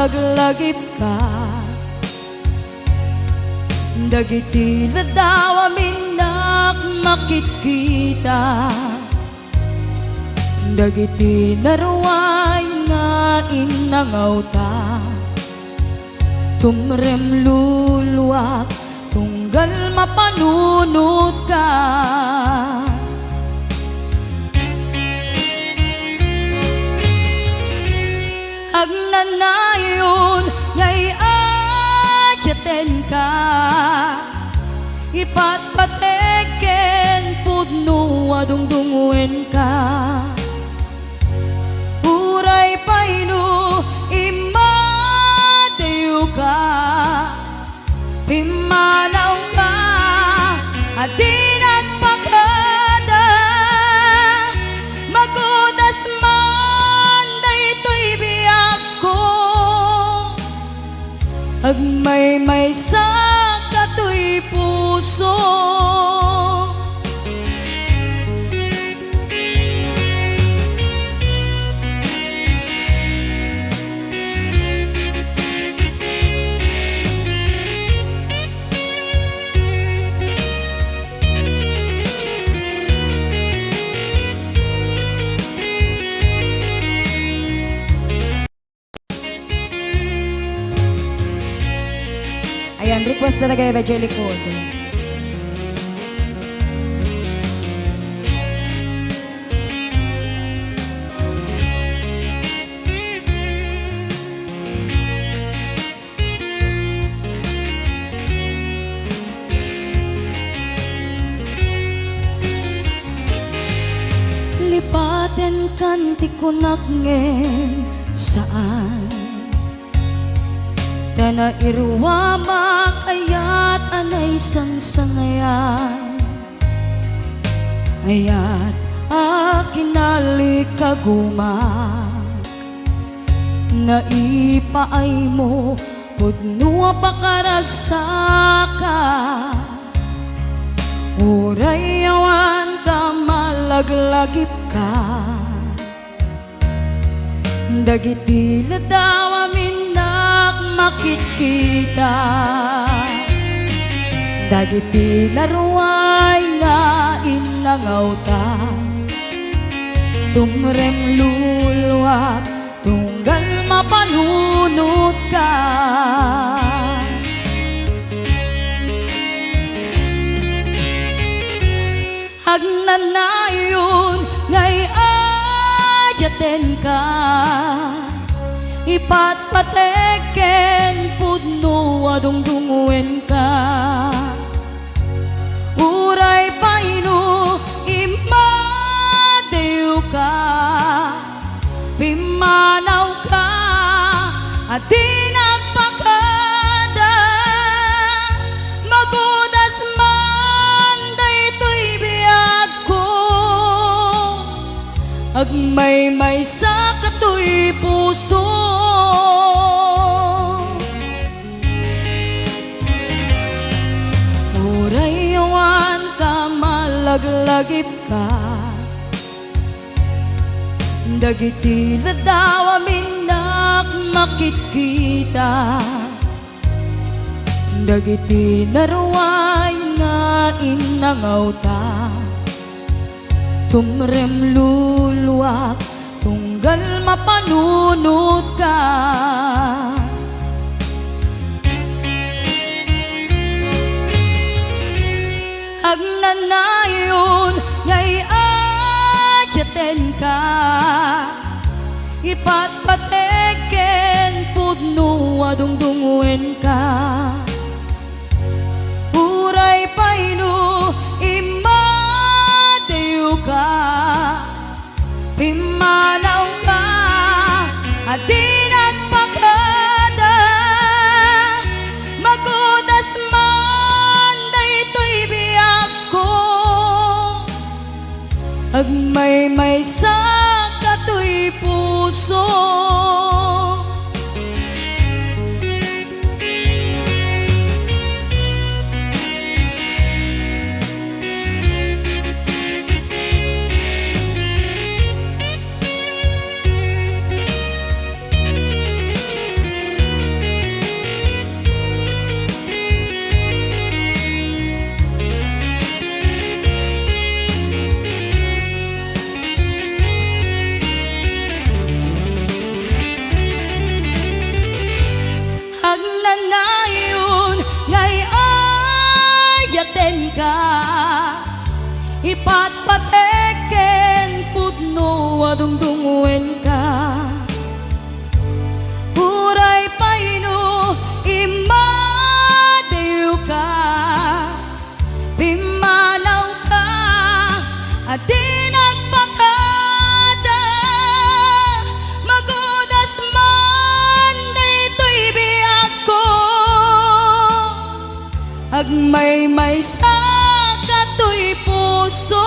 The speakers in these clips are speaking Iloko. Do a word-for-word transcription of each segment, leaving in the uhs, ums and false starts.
Aglagipka dagiti laddaw a minnak makitkita, dagiti naruay nga innangawta. Tumrem luluak tunggal mapanunotka. Agnanayon nga iadiatenka, ipatpatek ken pudno a dungdungngoenka. Uray pay no immadayoka, pimmanawka a di nagpakada, magudas man daytoy biagko. Agmaymaysa katoy puso. Ayan, request talaga ni Jelly Code. Lipatenkan ti kunak ngem saan. Ta nairuamak ayat a naisangsangayan, ayat a kinalikagumak. Naipaaymo pudno a pakaragsaka, uray awan ka malaglagipka. Dagiti laddaw a minnak makitkita, dagiti naruay nga innangawta, tumrem luluak tunggal mapanunotka. Agnanayon nga iadiatenka, ipatpatek ken pudno a dungdungoenka. Uray pay no immadayoka, pimmanawka a di nagpakada, magudas man daytoy biagko, agmaymaysa katoy puso. Uray awan ka malaglagipka, dagiti laddaw a minnak makitkita, dagiti naruay nga innangawta, tumrem luluak tunggal mapanunotka. Agnanayon nga iadiatenka, ipatpatek ken pudno a dungdungoenka. Uray pay no immadayoka, pimmanawka a di nagpakada, magudas man daytoy biagko, agmaymaysa katoy puso. dungdunguenka. Uray pay no immadiwka, pimmanawka a di nagpakada. Magudas man daytoy biagko, agmaymaysa katoy puso.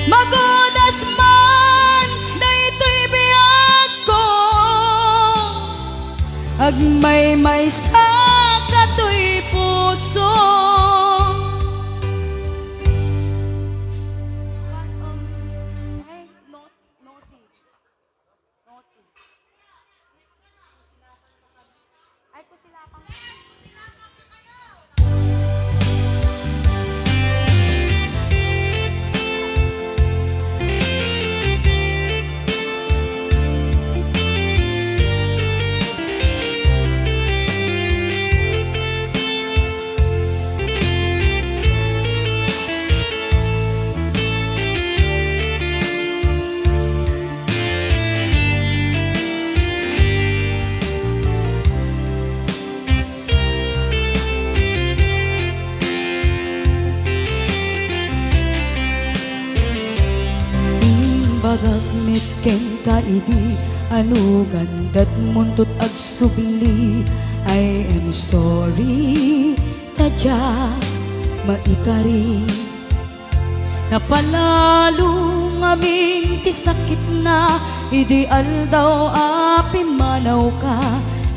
Magudas man daytoy biagko, agmaymaysa katoy puso. Ay, no, no, si. Ay, kusilapang. Imbagak met kenka idi anugan datmuntot agsubli. I am sorry, ta diak maikari. Napalalo ngamin ti sakitna idi aldaw a pimmanawka,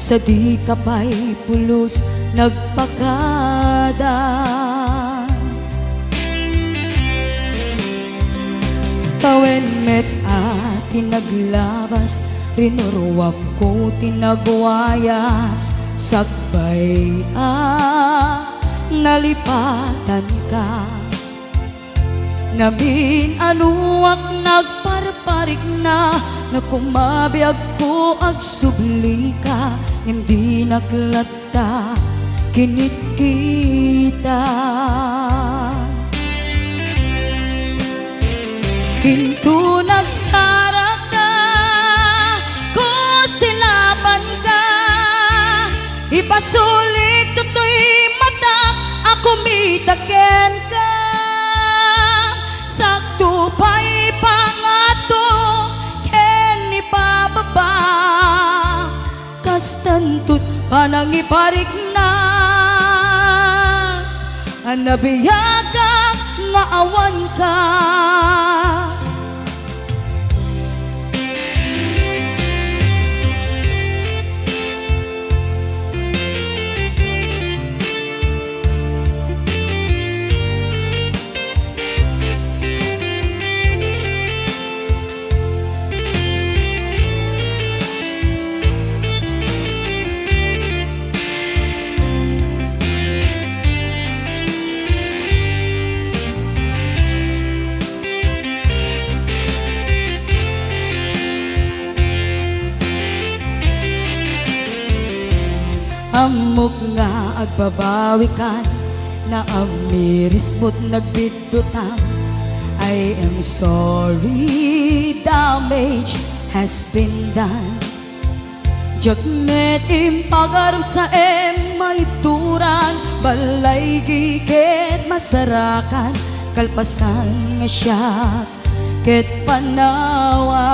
sadika pay pulos nagpakada. Tawen met a ti naglabas, rinuruamko ti nagwayas, sakbay a nalipatanka. Namin-anuak nagparparikna, no kumabiagko agsublika, ngem dinak latta kinitkita. Inton agsarakka, kusilapanka, ipasulik toy matak a kumita kenka. Sakto pay pangato ken ipababa, kastanto't panangiparikna a nabiagak nga awanka. Ammok nga agbabawikan, naamirismo't nagbiddutam. I am sorry, damage has been done. Diak met impagarum sa em maituran, balay giket masarakan, kalpasan nga siak ket panawa.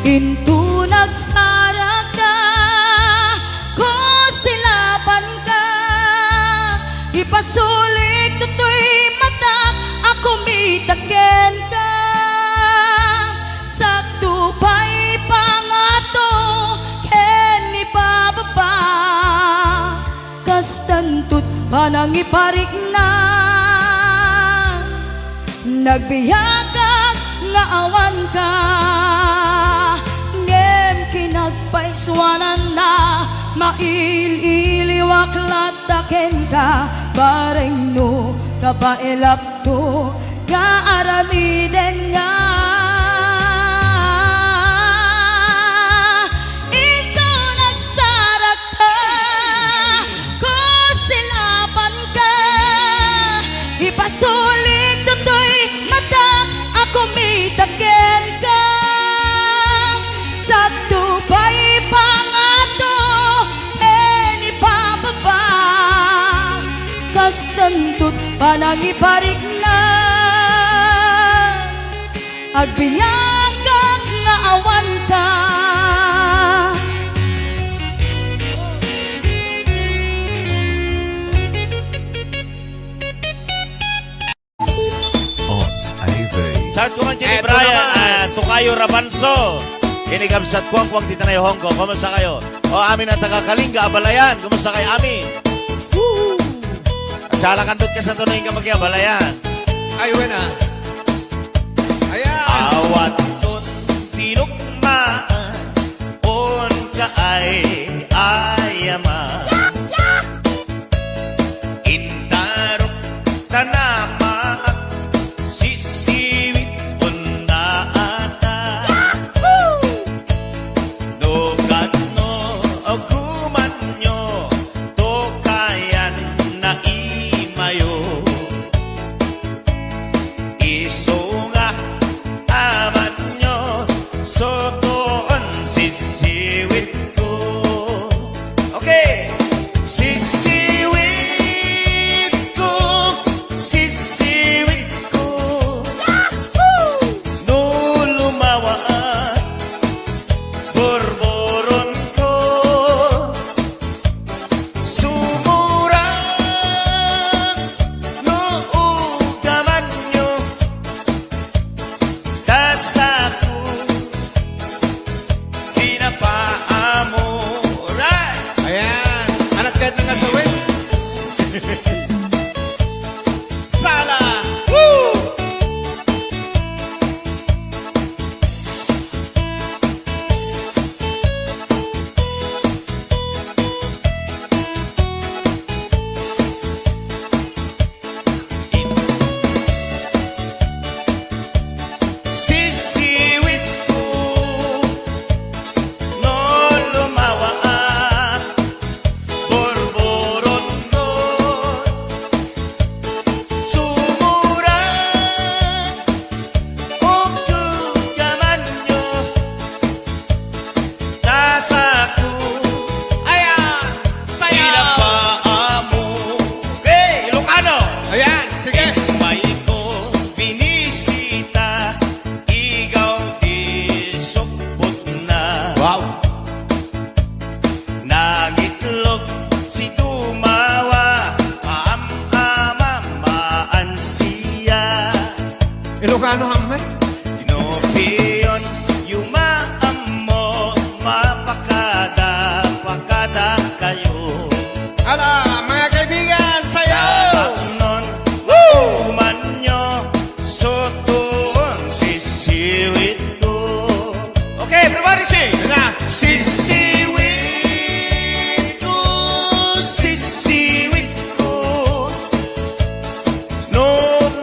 Inton agsaraka, kusilapanka, ipasulik toy matak a kumita kenka. Sakto pay pangato ken ipababa, kastanto't panangiparikna. Nagbiagak nga awanka, ngem kinagpaisuananna, mail-iliwak latta kenka, bareng no kabaelakto nga aramiden nga. Inton agsarakka, kusilapanka, Ipasulik toy matak a kumita kenka. Sadto pay pangato ken ipababa. Kastanto't panangiparikna. Agbiagak nga awan ka. Odds A V. Saludo man ken ni Eto Brian, naman. Ah, Tokayo Rabanso. Ken ni Kabsat Kuangkuang ti Tanay Hong Kong. Kumusta kayo? O, amin a taga Kalinga, Abalayan. Kumusta kayo, amin? Woo! Sala kantot ka sa tunay nga mag-Abalayan. Ay, wen, ah. Ayan. Awan ton tinukmaan, on ka ay ayaman. Intarok ta namaak, sisiwit unna ata. No kadno agumanyo, tokayan na imayo. Isu nga amanyo, sutoon sisiwit ko. Okay. Sisiwit ko, sisiwit ko. No lumawa, burburon ko. Sumurak no ugamanyo, tasako, kinapaamuray. Ayan. Anak kahit nga gawin. Sala. Woo! Sisiwit ko, no lumawa, burburot ko. Sumura, ugamanyo, tasako. Ayan! Sayaw! Inapaamu. Okay, Ilocano. Ayan, sige. Immay ko binisita, igaw ti sukbutna. Wow. Nangitlog si Tumawa, maam-amamaan siya. Ilocano, ammay? Inupiyon, yumaammo, mapakada-pakada kayo. Ala, mga kaibigan, sayaw! Tataknon, Woo! Umanyo, sutuon, sisiwit ko. Okay, everybody sing. Yan na. Sisiwit ko, sisiwit ko. No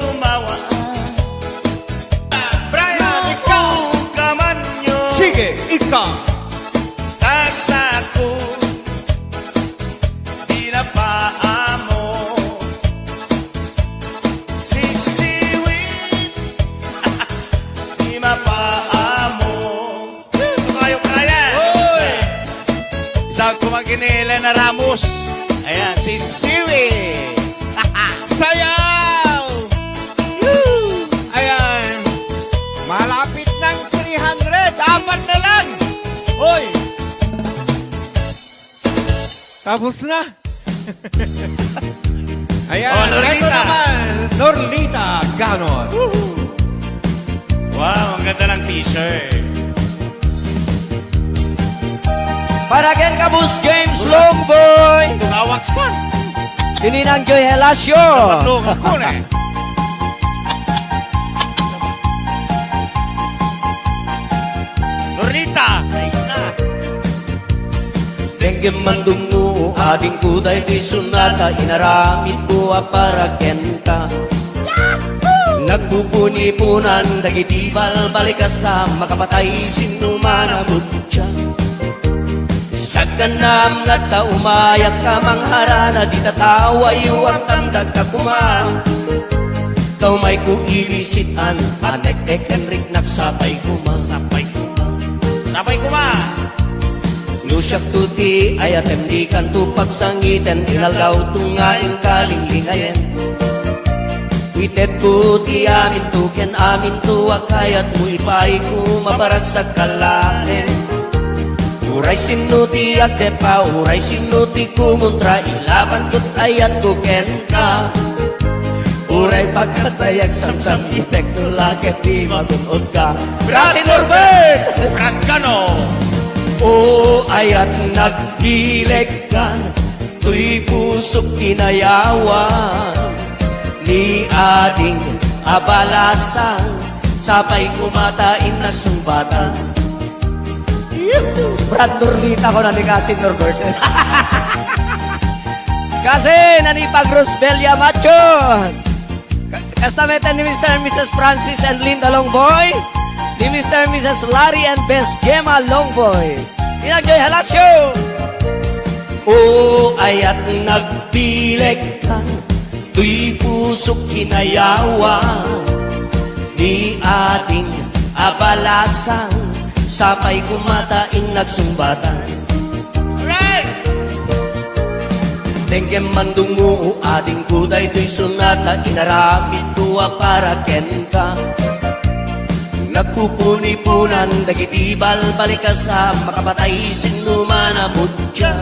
lumawa. Brian, ikaw. Ugamanyo. Sige, ikaw. Tasako. Di na paamo. Sisiwit. Di mapaamo. Ito kayo, Brian. Oy! Isang kumagini, Elena Ramos. Ayan, si Siwi. Sayaw! Woo! Ayan. Malapit ng three hundred. Apat na lang. Oy! Tapos na. Ayan, Oh, Norlita. Eto naman, Norlita Ganon. Woohoo! Wow, ang ganda ng t-shirt. Para ken ka, Boss James Longboy. Tumawag sa. Ininang Joy Helacio. Matulog ko na. Norlita, ay na. Denggem mandungngo, adingko daytoy sonata, inaramidko a para kenka. Nagpupuniponan dagiti balbalikas a makapatay sinno man a butya. Sagannam nga ta umayak ka mangharana, di tatawayo agtamdagka koma. Kaumay ko ibisitan, anek-ek ken riknak sapay koma, sapay koma. Sapay koma. No siak to ti ayatem, dikanto pagsangiten, inaldaw to nga inkalinglingayen. Ited ko ti amin to ken amin to a kayat mo, ipaay ko mabaragsak ka laeng. Uray sinno ti agdepa, uray sinno ti kumontra, ilaban ket ayat ko kenka. Uray pagkatayag samsam itek no la ket di magun-od ka. Brad Norbert! Brad Cano! O ayat nagbilekkan, toy pusok kinayawan, ni ading a balasang, sapay koma ta innak sungbatan. Brad Nordita ko na ni Kasin Norbert. Kasin, nani pag Rosbelia Macho. Ka-, kastameten ni Mister and Missus Francis and Linda Longboy, ni Mister and Missus Larry and Bes Gemma Longboy. Inagjoy Halasyo. O ayat nagbilekkan, toy pusok kinayawan, ni ading a balasang, sapay koma ta innak sungbatan. Alright! Dengkem mandungo, adingko, daytoy sonata, inaramidko a para kenka. Nagpupuniponan dagiti balbalikas a makapatay sinno man a mutya.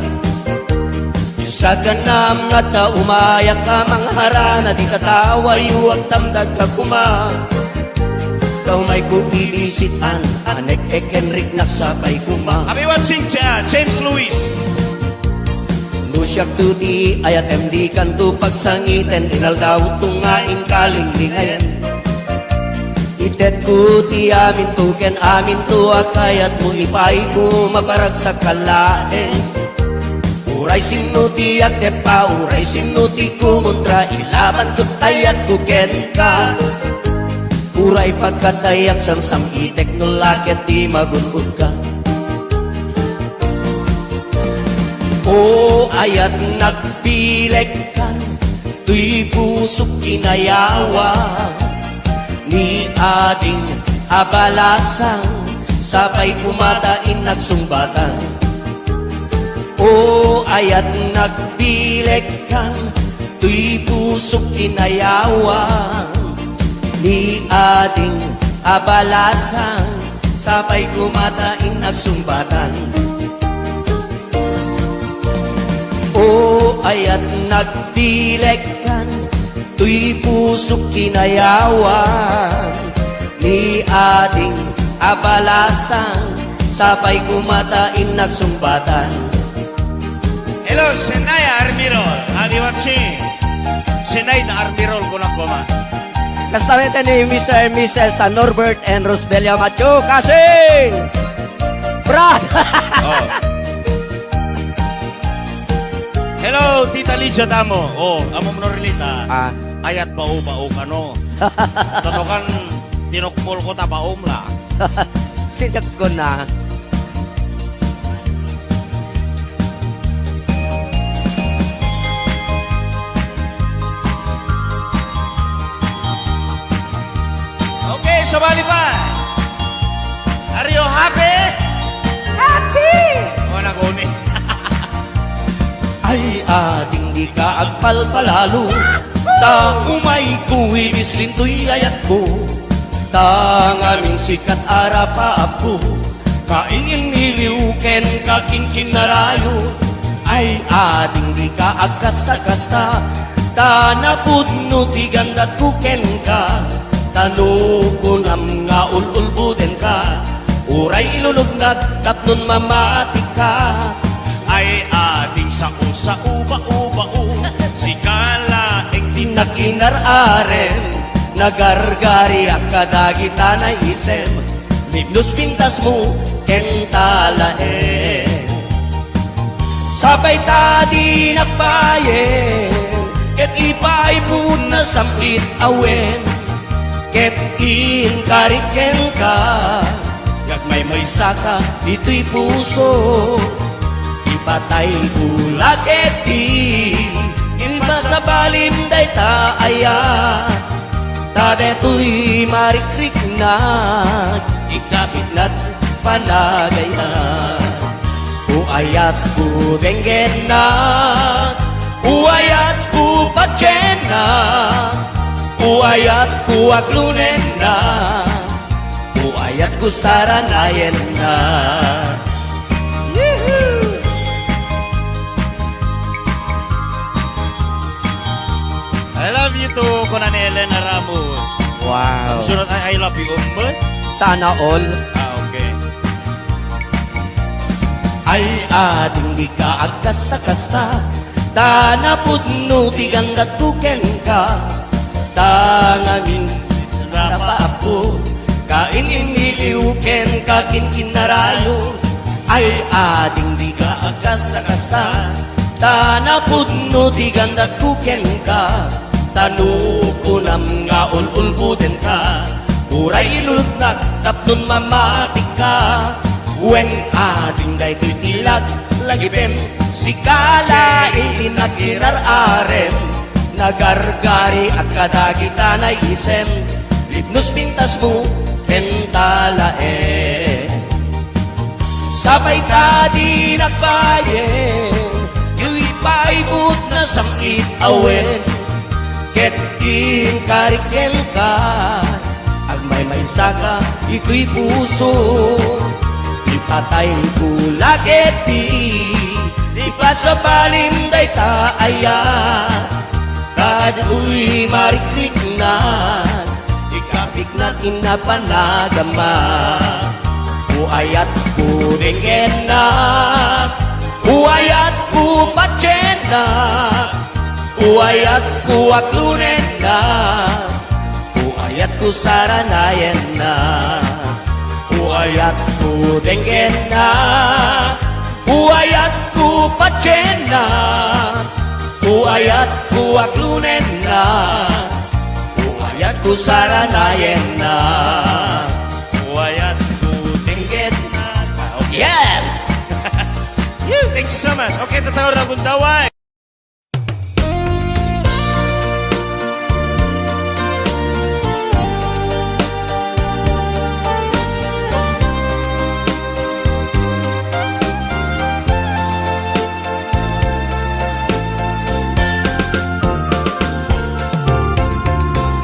Saganam nga ta umayak a mangharana, di katawayo agtamdag ka koma. Kaumay ko ibisitan, anek-ek ken riknak sapay koma. Happy watching, Ja-, James Luis. No siak to ti ayatem, dikanto pagsangiten, inaldaw to nga inkalinglingayen. Ited ko ti amin to ken amin to a kayat mo, ipaay ko mabaragsak ka laeng. Uray sinno ti agdepa, uray sinno ti kumontra, ilaban ko, ayat ko kenka. Uray pagkatay agsamsam itek no la ket di magun-od ka. O ayat nagbilekkan, toy pusok kinayawan, ni ading a balasang, sapay koma ta innak sungbatan. O ayat nagbilekkan, toy pusok kinayawan, ni ading a balasang, sapay koma ta innak sungbatan. O ayat nagbilekkan, toy pusok kinayawan, ni ading a balasang, sapay koma ta innak sungbatan. Hello, Senaya Armirol. Happy watching. Senay da Armirol, kunak koma. Kastameten ni Mister and Missus Norbert and Rosbelia Macho. Kasing! Brad! Oh. Hello, Tita Lydia Damo. Oh, amo mo, Norlita. Ah. Ayat bao-bao kano. Tatokan, tinukpol ko ta baom la. Sidak ko na. Okay, sabali pa. Are you happy? Happy! Oh, naguni. Ay, ading dika agpalpalalo, ta umay ko ibislin toy ayatko, ta ngamin sikat a rapaapko, kainginiliw ken kakinkinarayo. Ay, ading dika agkasta-kasta, ta napudno ti gandatko kenka, ta no kunam nga ul-ulbodenka, uray ilunognak tapnon mamatika. Ay, ading sao-sao, bao-bao, sika laeng ti nakinar-arem, nagargariak kadagita naisem, libnos pintasmo ken talaem. Sapay ta dinak bayen, ket ipaaymo nasam-it a wen, ket inkarik kenka, agmaymaysaka ditoy puso. Ipatayko la ketdi, ipasabalim dayta aya. Detoy marikriknak, ikapitnak panagayna. Uayatko denggennak, uayatko patiennak, uayatko aglonennak, uayatko saranayennak. Yehey! I love you too, kuna ni Elena Ramos. Wow. Ang sunod ay I love you, umbe? Sana all. Ah, okay. Ay, ading dika agkasta-kasta, ta napudno ti gandatko kenka. Ta ngamin, napaakko, kain-iniliw kenka kinkinarayo. Ay, ading dika agkasta-kasta, ta napudno ti gandatko kenka. Ta no kunam nga ul-ulbodenka, uray ilulotnak tapno mamatika. Wen, ading daytoy ti lag-, lagipem, sika laeng ti nakirar-arem. Nagargariak kadagita naisem, lipnos pintasmo, penta laeng. Sapay ta di nagbayem, diyo ipaibut nasam-it a wen, ket inkarik kenka, agmaymaysaka itoy puso. Ipatayko la ketdi, ipasabalim dayta aya. Kaduy marikriknak, ikapiknak inna panagama. Uayatko denggennak, uayatko patiennak, uayatko aglonennak, uayatko saranayennak, uayatko denggennak, uayatko patiennak, uayatko aglonennak, uayatko saranayennak, uayatko denggennak. Ah, okay. Yes! Thank you so much. Okay, tatawa na gundaway.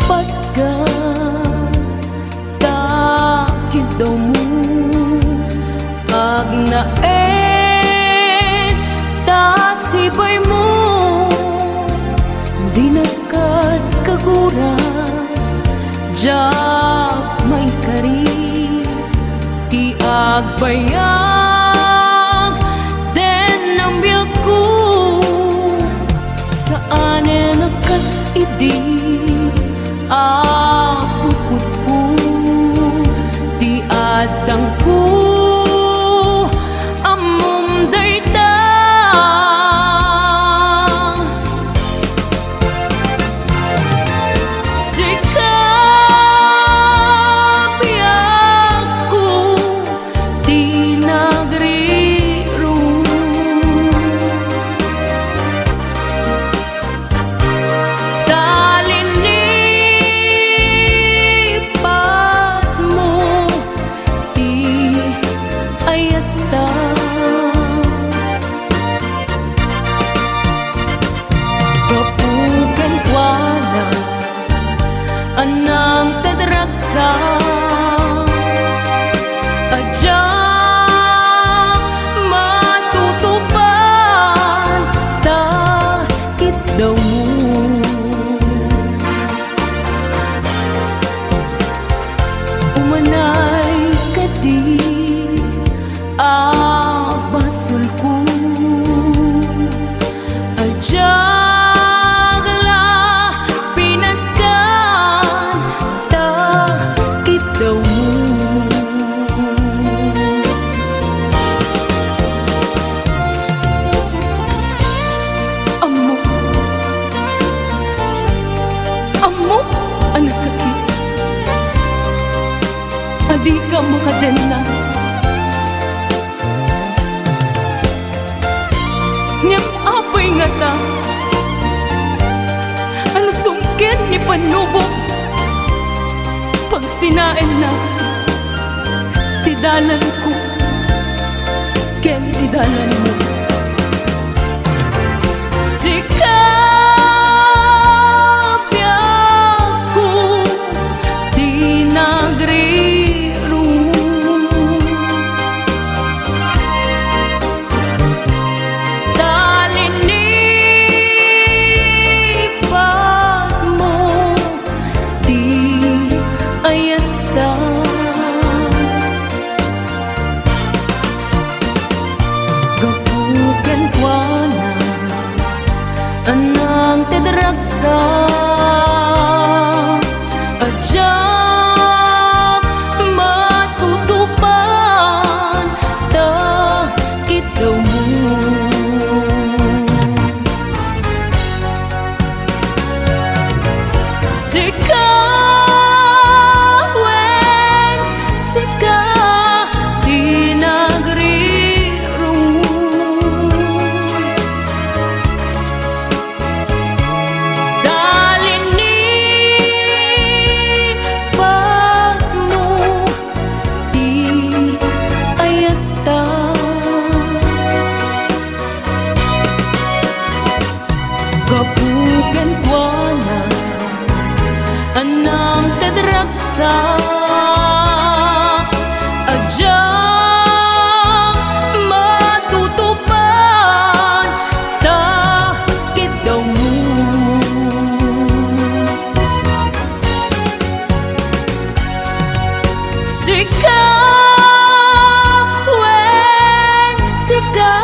Patgan ta kiddawmo, agnaed ta sibaymo, dinak kad kagura, diak maikari ti agbayag den a biagko. Saanen a kas idi a pukotko ti addangko, ammom dayta. Sika, biagko, ti nagrirong. Ta linipatmo ti ayatta. Gapu kenkuana a nangted ragsak a diak matutupan ta kiddawmo. Umanay kadi a basolko a diak la pinatgan ta kiddawmo. Ammok, ammok a nasakit a dika makadenna. Ngem apay ngata a nasungked ni pannubok Sinaenna ti dalanko ken ti dalanmo. Sika, biagko, ti nagrirong. Talinipatmo ti ayatta. Gapu kenkuana, anang ti ragsak, a diak matutupan ta kiddawmo. Sika, wen, sika ti nagrirong. Talinipatmo ti ayatta. Gapu kenkuana, anang ti ragsak, a diak matutupan ta kiddawmo. Sika, wen, sika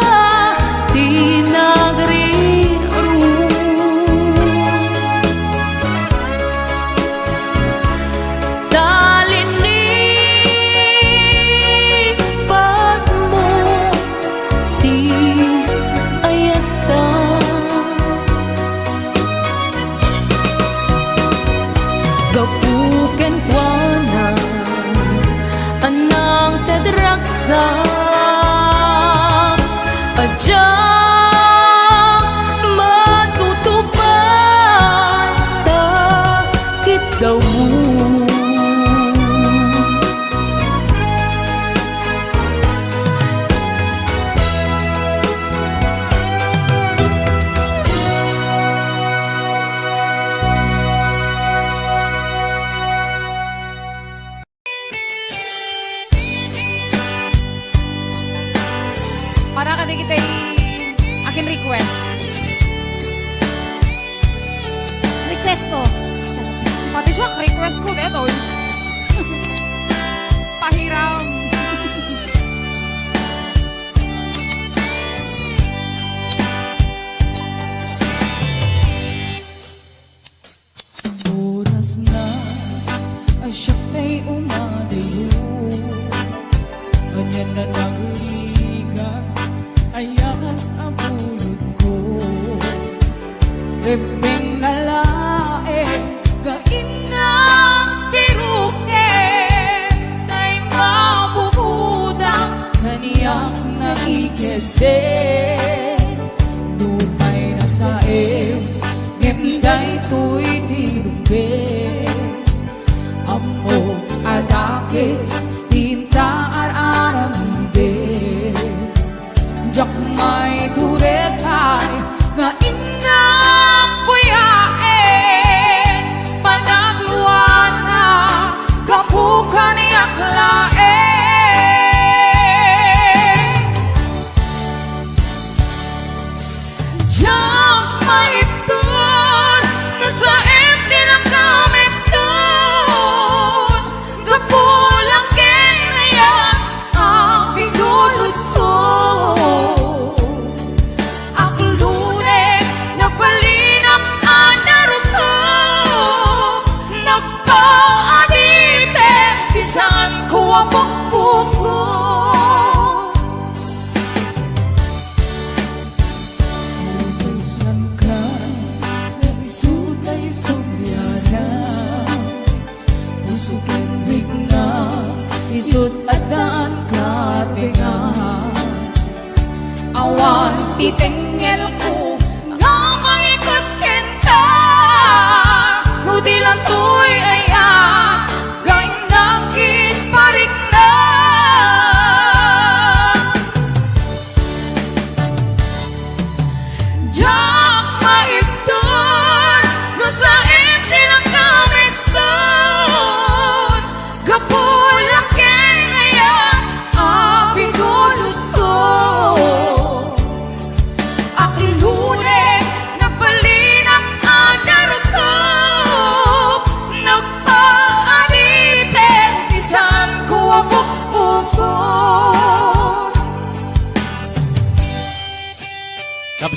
ti nagrirong. Talinipatmo ti ayatta. Gapu kenkuana, anang ti ragsak, a diak matutupan ta kiddawmo. Para kadagiti akin request. Request ko. Pati siya, request ko, detoy. Pahiram. Orasna a siak tay umadayo, ania nga nagrigat, ayan a pulotko. Rebbeng nga laeng nga innak piruken, tay mabubudang kaniak nangikeddeng. Nupay nasaem, ngem daytoy ti rumbeng. Ammok a dakes ti inta ar-aramidek. Diak maiturekay nga innak buyaen, panagluana gapu kaniak laeng. Diak maibtur, nasaem ti nakamibtur, gapu la ken ayan a pinulotko. Aklurek, nabalinak a narukop, nagpaadipek ti saanko a pukpukot. Utusanka nga isu tay subliana. Puso ken rikna, isut' addaan kabengan. Awan ti tengngelko nga mangiket kenka. No di lantoy aya, gainna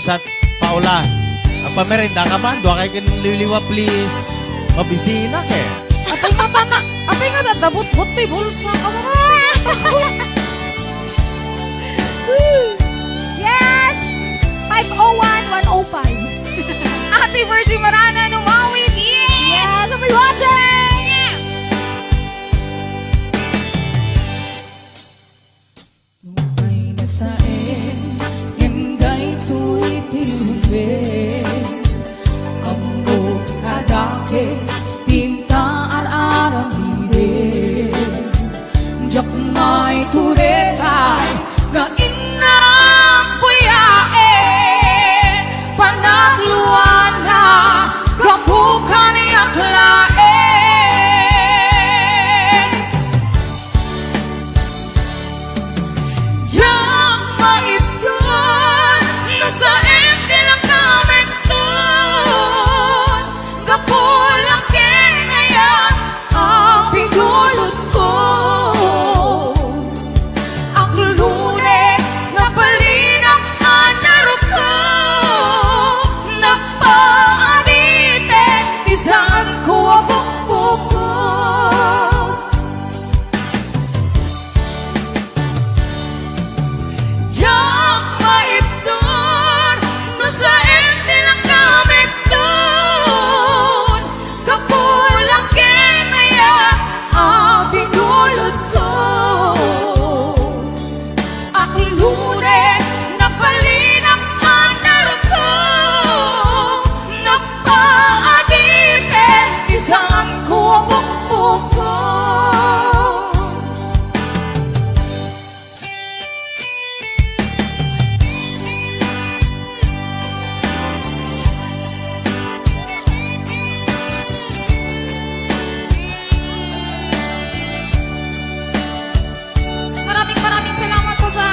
Sat Paula, agpamerenda ka man, dua kay ken liwliwa, please. Mabisina ke. Apay nga tana-, apay nga dadabot-bot ti bulsa. Awa. Yes! Five oh one, one oh five. Ate Virgie Maranan, umawit. Yes! Yes, I'll be watching! Nupay nasaen ken daytoy ti rumbeng, ammok a dakes ti inta ar-aramiden. Diak maiturekay nga innang buyaen, panagluana gapu kaniak laeng. Diak maibton no saem ti nakamekton, gapu la ken aya a binulotko. Aklone, napalinak a narukto, nagpaadite ti saanko a bukbukko. Diak maibton no saem ti nakamekton, gapu la ken aya a binulotko. Aklone, napalinak a narukto, nagpaadite ti saanko a bukbukko. Maraming, maraming salamat po sa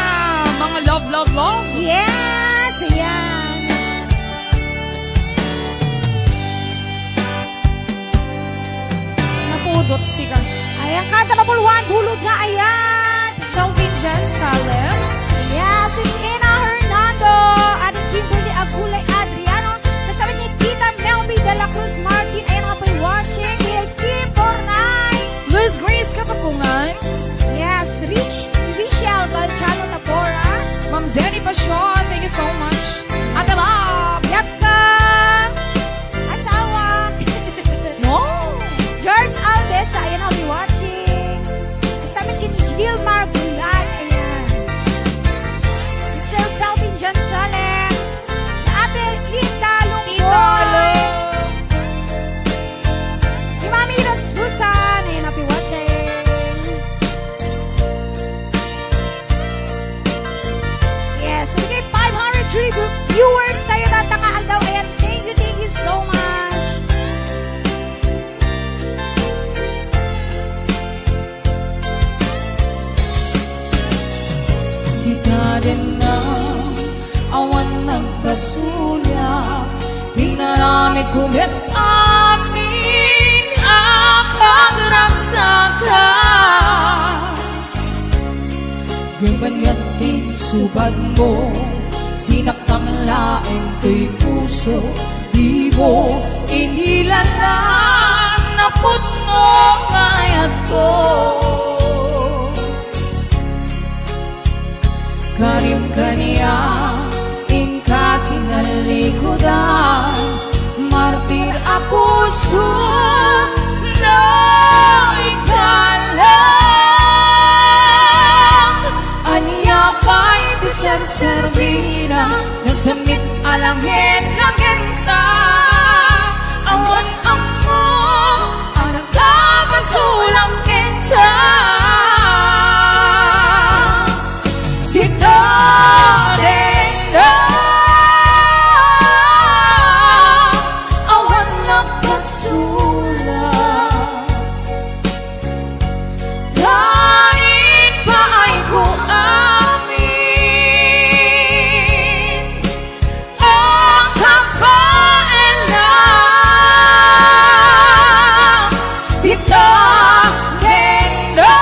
mga love, love, love. Yes, ayan. Napudot sika. Ayan, kanta number one, bulod nga ayan. Kelvin Jan Salem. Yes, Sis Ina Hernando, Ate Kimberly Agulay Adriano, kasama ni Tita Melby de la Cruz Martin, ayan nga po yung watching, Wilkie Pornay. Luz Grace Kapakungan. Yes, Rich Michelle Balchano Tapora. Ma'am Zenny Passion, thank you so much. Ate Love. Yatka. Asawa. No. George Alves, ayan, I'll be watching. Basta may kin-, Gilmar Bulag, ayan. Sir Calvin John Salem. Ate Linda Lungboy. Tita Lung. Ni Mami Ina Susan, ayan, I'll be watching. Yes, okay, five hundred three viewers tayo tatta nga aldaw. Ayan, thank you, thank you so much. Dita denna awan nagkasulia, pinaramidko met amin a pagragsakak. Ngem anian ti subadmo, sinaktam laeng toy puso, dimo inilanan a pudno nga ayatko. Karim kaniak, inka kinalikudan, martir a puso, no ikaw lang. Ania pay ti serserbinak, nasammit a langen-langenta, awan ammok a nagapasulam kenka. Dita denna awan nagkasulat. Laeng paayko amin a kabaelan. Dita denna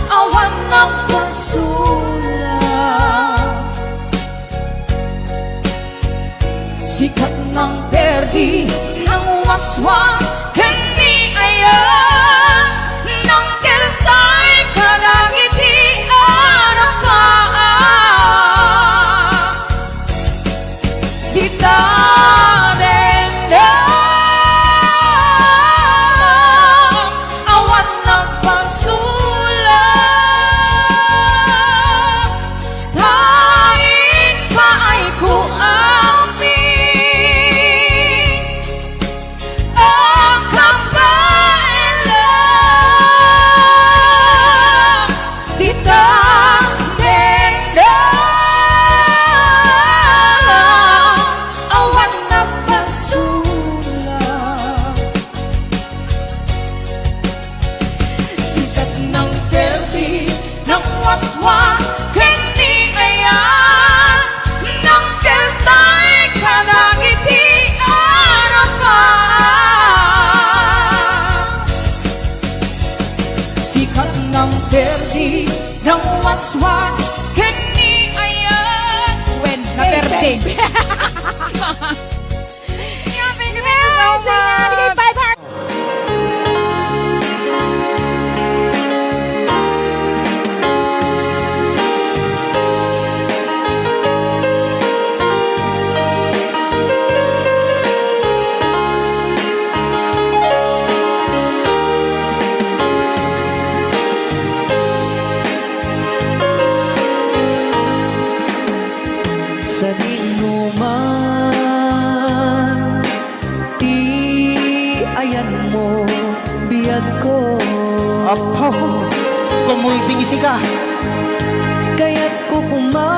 awan nagkasulat. Perdi nang waswas ken ni ayan, nang keltay kadagiti arapaak. Dita dengdeng, awan nagpasulang. Hain paay ko amin a kabaelan, dita dengdeng, awan nagpasulang. Sikat nang perdi, nang waswas, ken ni ayan, nang keltay kadagiti arapaak. Sikat nang perdi, nang waswas, ken ni ayan. Wen, naperdi. Thank you, thank you so much. Sadino man ti ayanmo, biagko. Apo, kumulding isika. Kayatko koma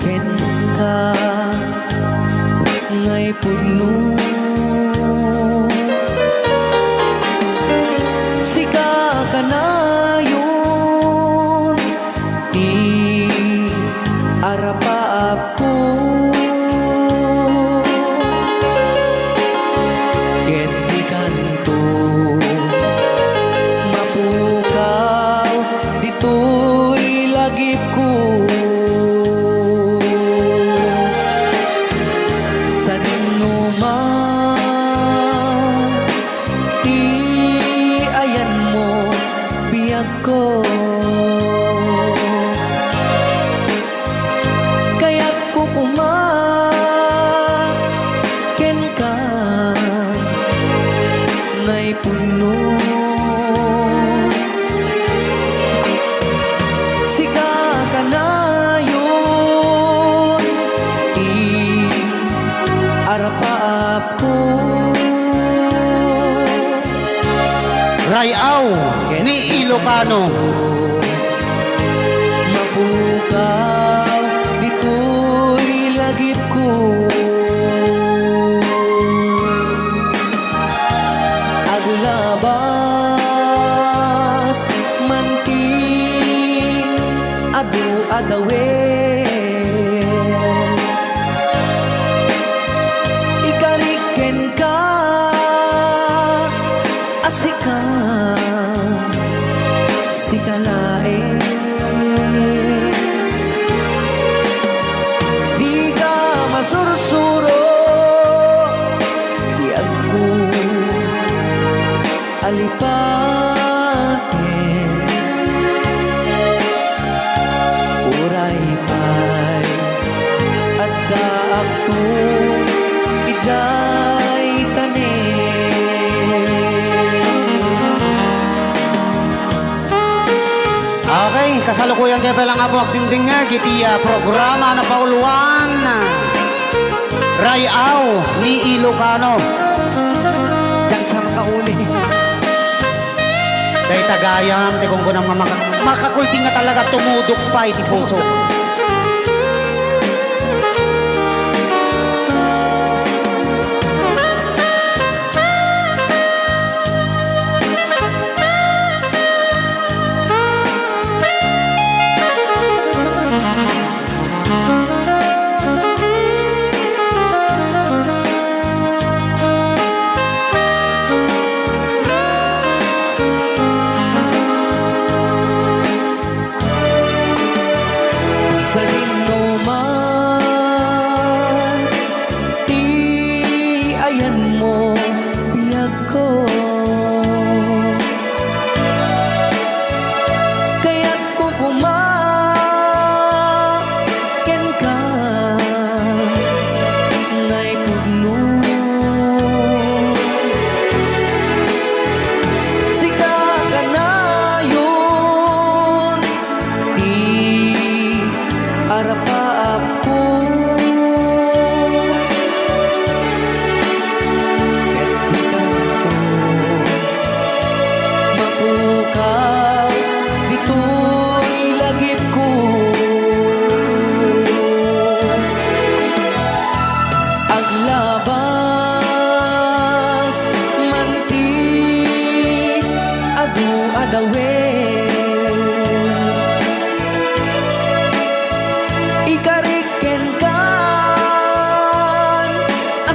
kenka ngay pudno. Sika kanayon ti arapaapko. Ket dikanto mapukaw ditoy lagipko. Sadino man ti ayanmo, biagko. Kayatko koma kenka ngay pudno. Sika kanayon ti arapaap Ray-aw ni Ilocano. Mapukaw ditoy lagipko. Aglabas man ti adu a dawel. Ikarik kenka a sika, sika laeng. Dika masursuro, biagko a lipaten. Uray pay addaakto idiay tanem. Okay, kasalukuyan tayo pay lang, Apo, agdingdingngeg iti, ah, programa a napauluan, ah, Ray-aw ni Ilocano. Diak sa makauli. Dayta gayam ti kunkunam nga maka-, makakulding nga talaga, tumudok pay ti puso.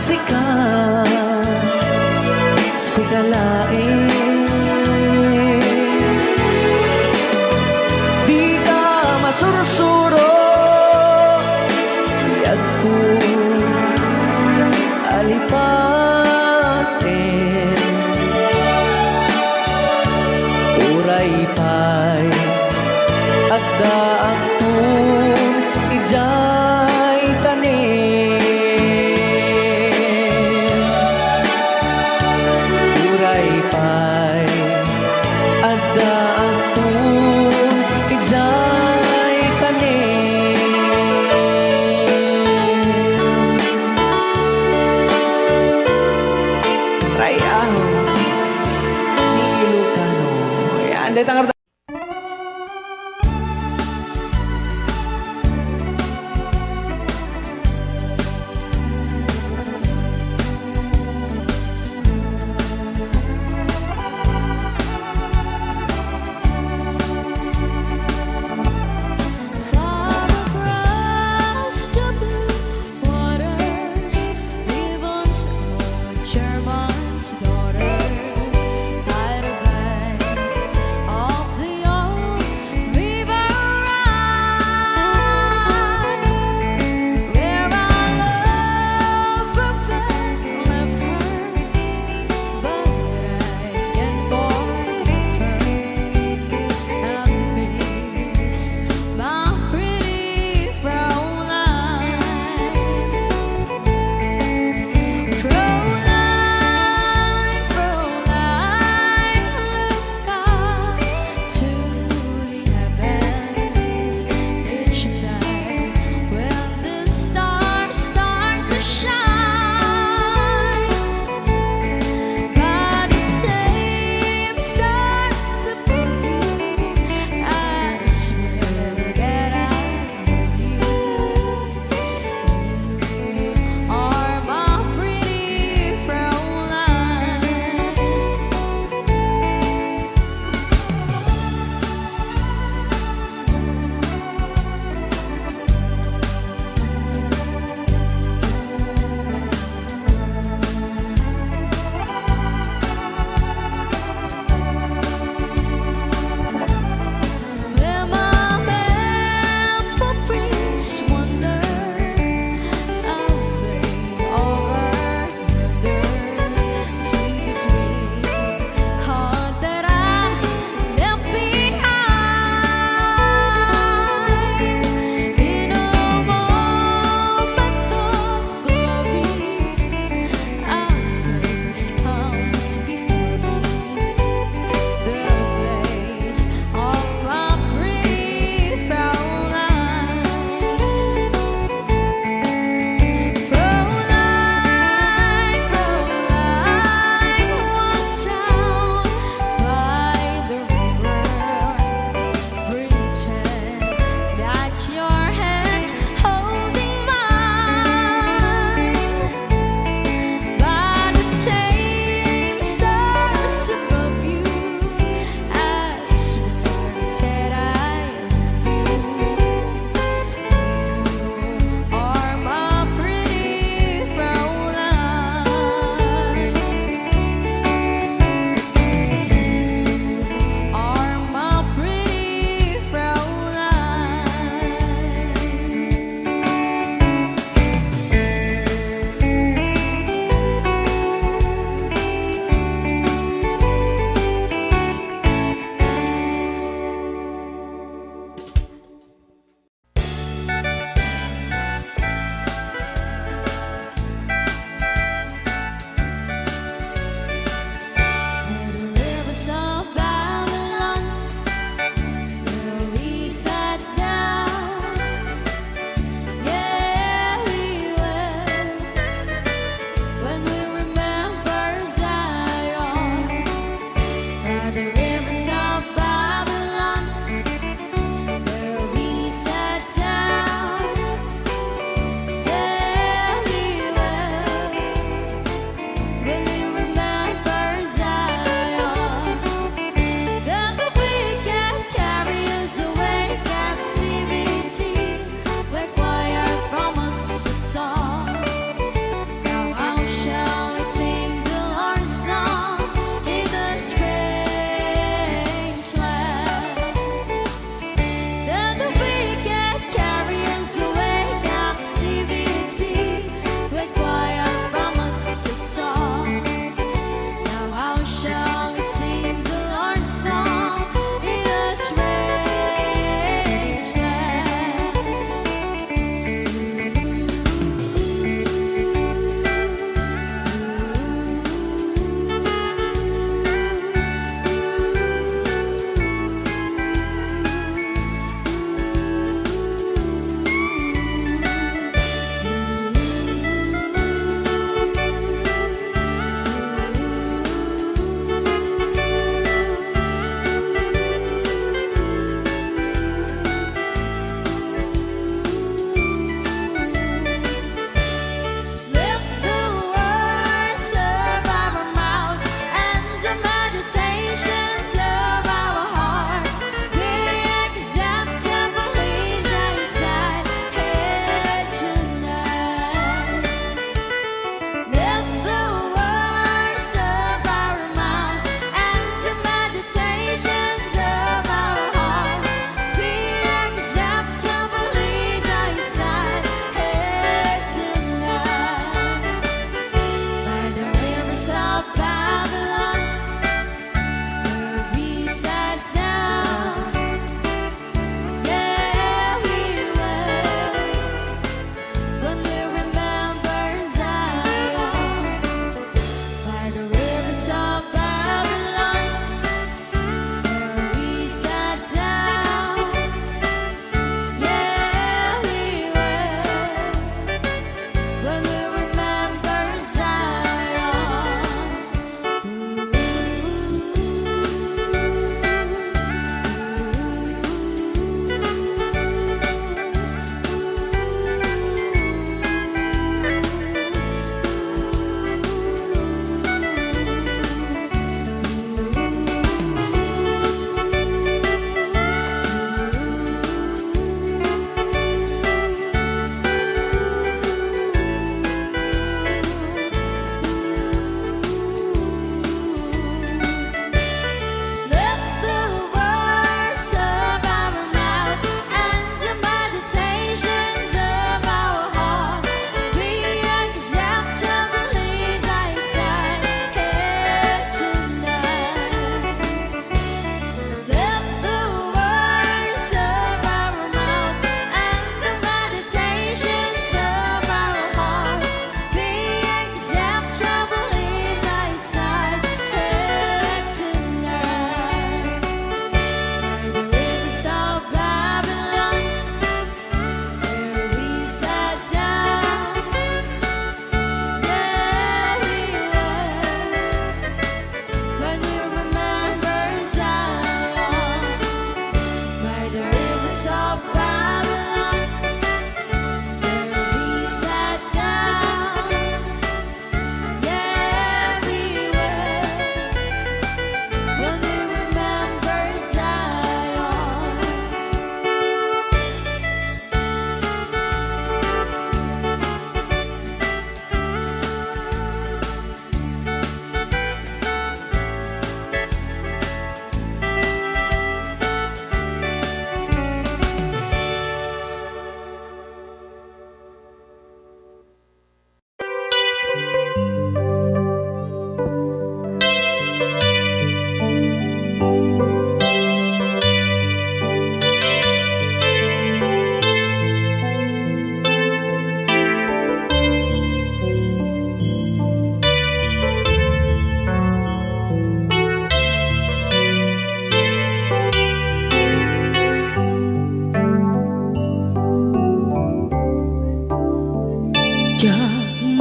Sika, sika laeng. Dita masursuro, yagko alipaten. Uray pay addaakto idiay tanem. Uray pay addaakto idiay tanem. Ray-aw ni Ilocano. Yan, dayta nga Far across the blue waters, Devon's own German's daughter, Ireland's all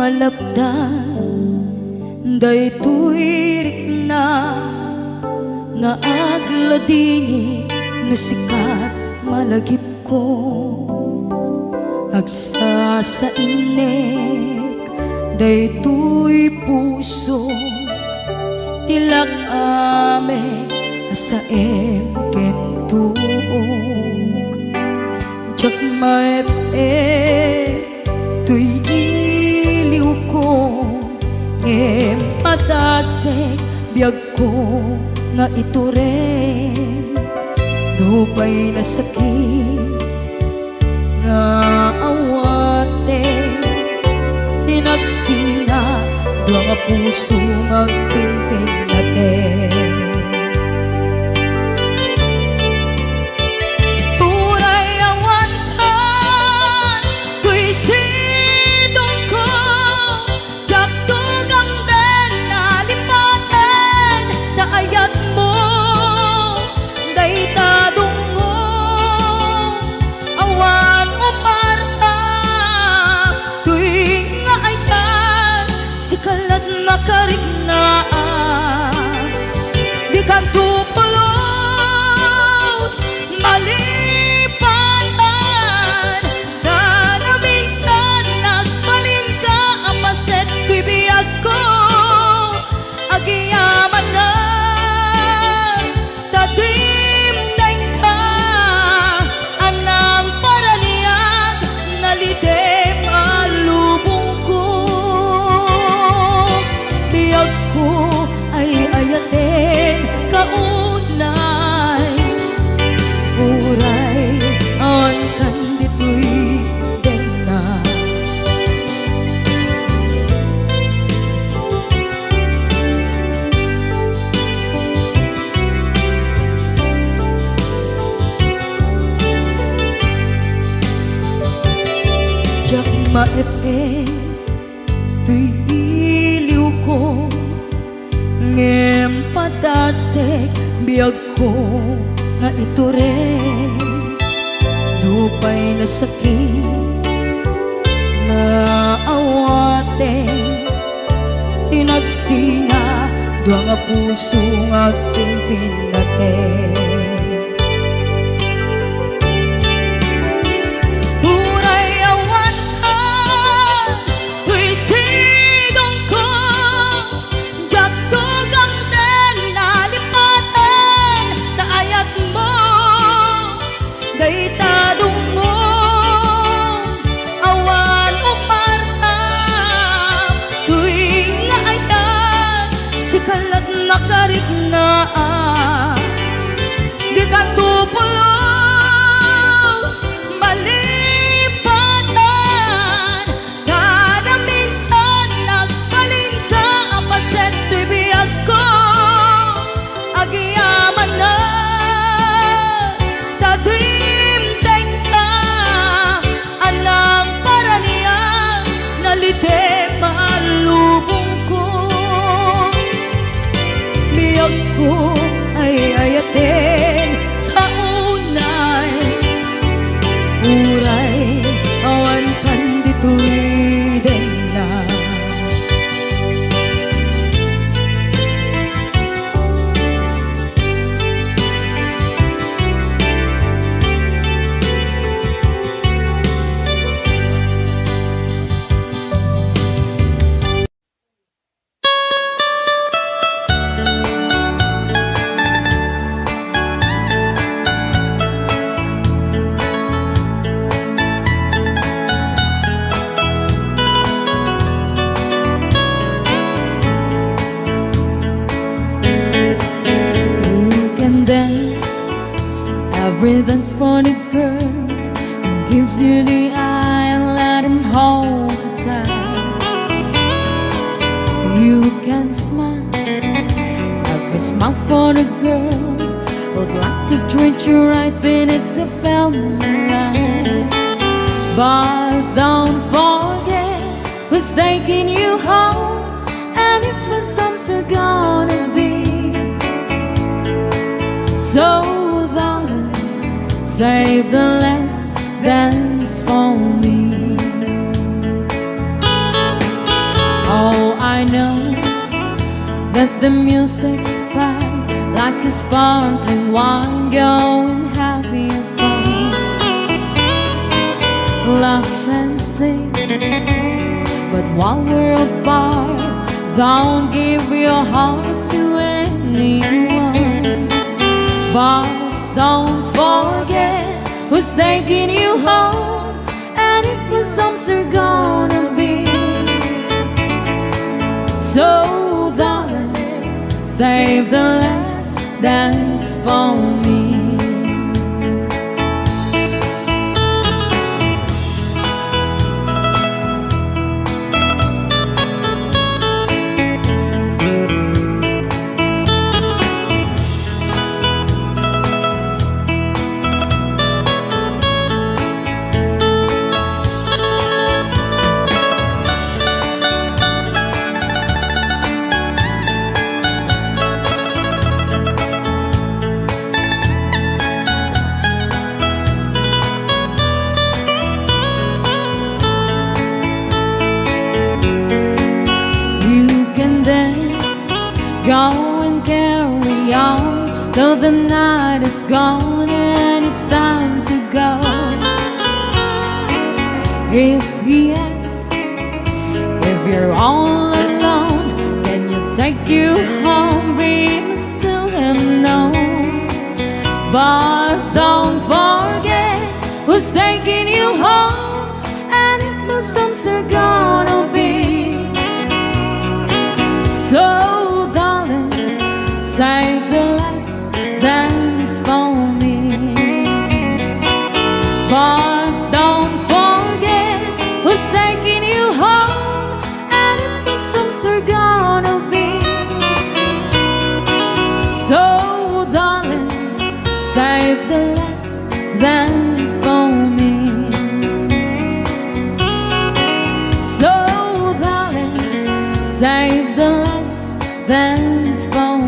Malapdan daytoy rikna nga agladingit no sikat malagipko. Agsasainek daytoy puso ti lak-amek a saem ken tuok. Diak maep-ep toy iliwko, ngem padasek biagko nga iturem. Nupay nasakit nga awaten, tinagsina dua nga puso nga agpinpinnaten. Uray awan kan toy sidongko, diak tugamden a lipaten ta ayatmo dayta dungngo. Awan uparta toy nga ayat, sika lat makariknaan. Dikanto pulos malipatan, ta naminsan nagbalinka a paset toy biagko. Agyamanak ta dimdengka a nangparaniag, nalitem a lubongko. Biagko ay ayaten kaunay, uray awan kan ditoy denna. Diak maep-ep toy iliwko, ngem padasek biagko nga iturem. Nupay nasakit nga awaten, tinagsina dua nga puso nga agpinpinnaten. Uray awan ka toy sidongko, diak tugamden a lipaten ta ayatmo dayta dungngo. Awan uparta toy nga ayat, sika lat makariknaan. Dikanto pulos malipatan, kada minsan nagbalinka a paset toy biagko. Agyamanak ta dimdengka a nangparaniag, nalitem a lubongko. Biagko ay ayaten kaunay, uray awan kan ditoy denna. You can dance, every dance for the girl who gives you the eye and let him hold you tight. You can smile, every smile for the girl who'd like to treat you right beneath the velvet light. But don't forget who's taking you home, and if the sun's gonna be. So, darling, save the last dance for me. I know that the music's fine, like a sparkling wine, going heavy and fine. Laugh and sing, but while we're apart, don't give your heart to anyone. But don't forget who's taking you home, and if your songs are gonna be. So, darling, save the last dance for me. You can dance, go and carry on till the night is gone and it's time to go. If he asks if you're all alone, can you take you home? We must tell him no. But don't forget who's taking you home and if your songs are gonna be. So, darling, save the last dance for me. But don't forget who's taking you home and if your songs are gonna be. So, darling, save the last dance for me. So, darling, save the last dance for me.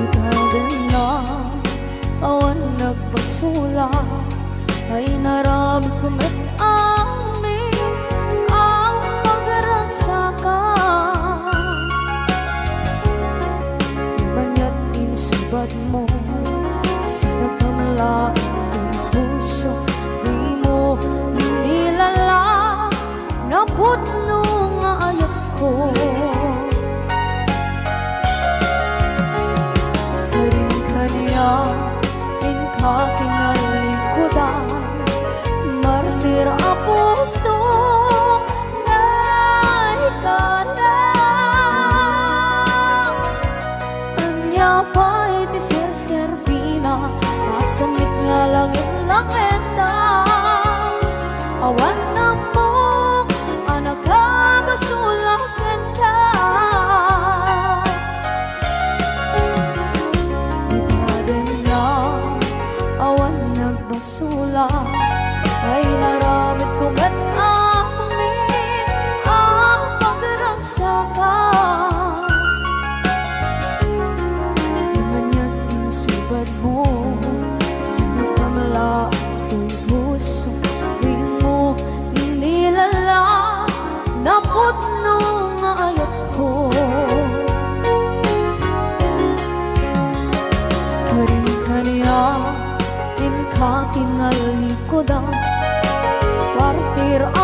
Itaden na awan nagpasulak, ay naramid ko met amin a pagragsakan. Maniat insubad mo, sinakamla ang puso, di mo inilala. Napudno nga ayatko. Karin kaniak, inka kinalikudan, martir a puso, naikana. Ania pay ti serserbina, masamit nga langit-langitna. Awan ammok a nakabasolak kenka. Itaden na awan nagbasolak, ay naramid ko met amin a pagragsakan. Maniat insubad mo, sinakamla toy puso, di mo inilala, napudno nga ayatko. Karin kaniak, inka kinalikudan, partir a